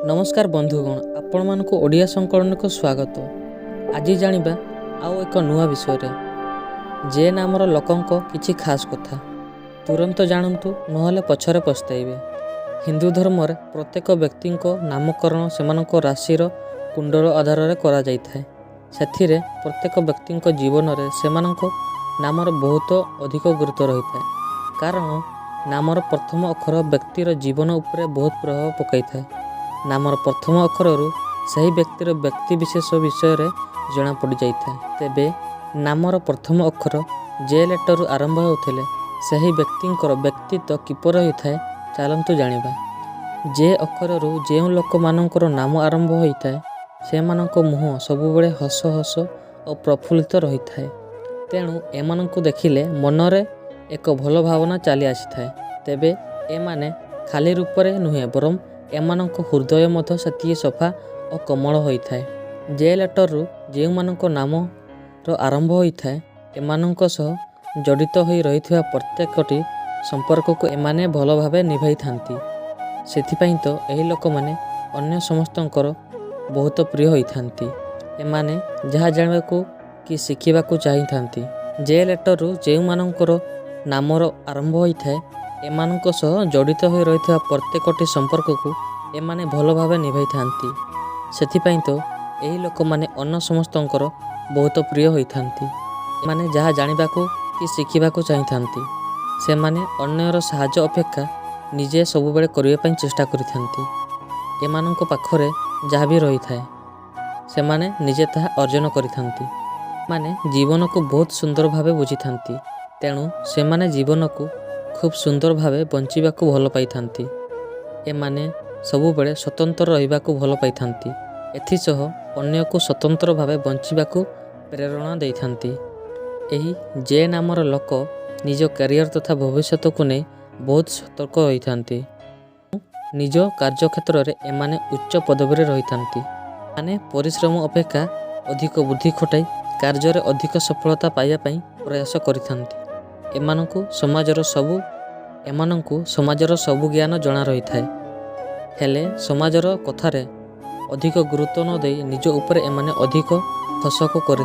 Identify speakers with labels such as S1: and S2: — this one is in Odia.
S1: ନମସ୍କାର ବନ୍ଧୁଗଣ, ଆପଣମାନଙ୍କୁ ଓଡ଼ିଆ ସଂକଳନକୁ ସ୍ୱାଗତ। ଆଜି ଜାଣିବା ଆଉ ଏକ ନୂଆ ବିଷୟରେ, ଜେ ନାମର ଲୋକଙ୍କ କିଛି ଖାସ୍ କଥା। ତୁରନ୍ତ ଜାଣନ୍ତୁ, ନହେଲେ ପଛରେ ପସ୍ତାଇବେ। ହିନ୍ଦୁ ଧର୍ମରେ ପ୍ରତ୍ୟେକ ବ୍ୟକ୍ତିଙ୍କ ନାମକରଣ ସେମାନଙ୍କ ରାଶିର କୁଣ୍ଡଳ ଆଧାରରେ କରାଯାଇଥାଏ। ସେଥିରେ ପ୍ରତ୍ୟେକ ବ୍ୟକ୍ତିଙ୍କ ଜୀବନରେ ସେମାନଙ୍କ ନାମର ବହୁତ ଅଧିକ ଗୁରୁତ୍ୱ ରହିଥାଏ, କାରଣ ନାମର ପ୍ରଥମ ଅକ୍ଷର ବ୍ୟକ୍ତିର ଜୀବନ ଉପରେ ବହୁତ ପ୍ରଭାବ ପକାଇଥାଏ। ନାମର ପ୍ରଥମ ଅକ୍ଷରରୁ ସେହି ବ୍ୟକ୍ତିର ବ୍ୟକ୍ତି ବିଶେଷ ବିଷୟରେ ଜଣାପଡ଼ିଯାଇଥାଏ। ତେବେ ନାମର ପ୍ରଥମ ଅକ୍ଷର ଜେ ଲେଟରରୁ ଆରମ୍ଭ ହେଉଥିଲେ ସେହି ବ୍ୟକ୍ତିଙ୍କର ବ୍ୟକ୍ତିତ୍ୱ କିପରି ହୋଇଥାଏ, ଚାଲନ୍ତୁ ଜାଣିବା। ଜେ ଅକ୍ଷରରୁ ଯେଉଁ ଲୋକମାନଙ୍କର ନାମ ଆରମ୍ଭ ହୋଇଥାଏ, ସେମାନଙ୍କ ମୁହଁ ସବୁବେଳେ ହସ ହସ ଓ ପ୍ରଫୁଲ୍ଲିତ ରହିଥାଏ। ତେଣୁ ଏମାନଙ୍କୁ ଦେଖିଲେ ମନରେ ଏକ ଭଲ ଭାବନା ଚାଲି ଆସିଥାଏ। ତେବେ ଏମାନେ ଖାଲି ରୂପରେ ନୁହେଁ, ବରଂ ଏମାନଙ୍କ ହୃଦୟ ମଧ୍ୟ ସେତିକି ସଫା ଓ କୋମଳ ହୋଇଥାଏ। ଜେ ଲେଟରରୁ ଯେଉଁମାନଙ୍କ ନାମର ଆରମ୍ଭ ହୋଇଥାଏ, ଏମାନଙ୍କ ସହ ଜଡ଼ିତ ହୋଇ ରହିଥିବା ପ୍ରତ୍ୟେକଟି ସମ୍ପର୍କକୁ ଏମାନେ ଭଲ ଭାବେ ନିଭାଇଥାନ୍ତି। ସେଥିପାଇଁ ତ ଏହି ଲୋକମାନେ ଅନ୍ୟ ସମସ୍ତଙ୍କର ବହୁତ ପ୍ରିୟ ହୋଇଥାନ୍ତି। ଏମାନେ ଯାହା ଜାଣିବାକୁ କି ଶିଖିବାକୁ ଚାହିଁଥାନ୍ତି। ଜେ ଲେଟରରୁ ଯେଉଁମାନଙ୍କର ନାମର ଆରମ୍ଭ ହୋଇଥାଏ, ଏମାନଙ୍କ ସହ ଜଡ଼ିତ ହୋଇ ରହିଥିବା ପ୍ରତ୍ୟେକଟି ସମ୍ପର୍କକୁ ଏମାନେ ଭଲ ଭାବେ ନିଭାଇଥାନ୍ତି। ସେଥିପାଇଁ ତ ଏହି ଲୋକମାନେ ଅନ୍ୟ ସମସ୍ତଙ୍କର ବହୁତ ପ୍ରିୟ ହୋଇଥାନ୍ତି। ଏମାନେ ଯାହା ଜାଣିବାକୁ କି ଶିଖିବାକୁ ଚାହିଁଥାନ୍ତି, ସେମାନେ ଅନ୍ୟର ସାହାଯ୍ୟ ଅପେକ୍ଷା ନିଜେ ସବୁବେଳେ କରିବା ପାଇଁ ଚେଷ୍ଟା କରିଥାନ୍ତି। ଏମାନଙ୍କ ପାଖରେ ଯାହା ବି ରହିଥାଏ, ସେମାନେ ନିଜେ ତାହା ଅର୍ଜନ କରିଥାନ୍ତି। ଏମାନେ ଜୀବନକୁ ବହୁତ ସୁନ୍ଦର ଭାବେ ବୁଝିଥାନ୍ତି। ତେଣୁ ସେମାନେ ଜୀବନକୁ ଖୁବ୍ ସୁନ୍ଦର ଭାବେ ବଞ୍ଚିବାକୁ ଭଲ ପାଇଥାନ୍ତି। ଏମାନେ ସବୁବେଳେ ସ୍ୱତନ୍ତ୍ର ରହିବାକୁ ଭଲ ପାଇଥାନ୍ତି। ଏଥିସହ ଅନ୍ୟକୁ ସ୍ୱତନ୍ତ୍ର ଭାବେ ବଞ୍ଚିବାକୁ ପ୍ରେରଣା ଦେଇଥାନ୍ତି। ଏହି ଜେ ନାମର ଲୋକ ନିଜ କ୍ୟାରିୟର ତଥା ଭବିଷ୍ୟତକୁ ନେଇ ବହୁତ ସତର୍କ ରହିଥାନ୍ତି। ନିଜ କାର୍ଯ୍ୟକ୍ଷେତ୍ରରେ ଏମାନେ ଉଚ୍ଚ ପଦବୀରେ ରହିଥାନ୍ତି। ଏମାନେ ପରିଶ୍ରମ ଅପେକ୍ଷା ଅଧିକ ବୁଦ୍ଧି ଖଟାଇ କାର୍ଯ୍ୟରେ ଅଧିକ ସଫଳତା ପାଇବା ପାଇଁ ପ୍ରୟାସ କରିଥାନ୍ତି। ଏମାନଙ୍କୁ ସମାଜର ସବୁ ଜ୍ଞାନ ଜଣା ରହିଥାଏ। ହେଲେ ସମାଜର କଥାରେ ଅଧିକ ଗୁରୁତ୍ୱ ନ ଦେଇ ନିଜ ଉପରେ ଏମାନେ ଅଧିକ ଖର୍ଚ୍ଚ କରିଥାନ୍ତି।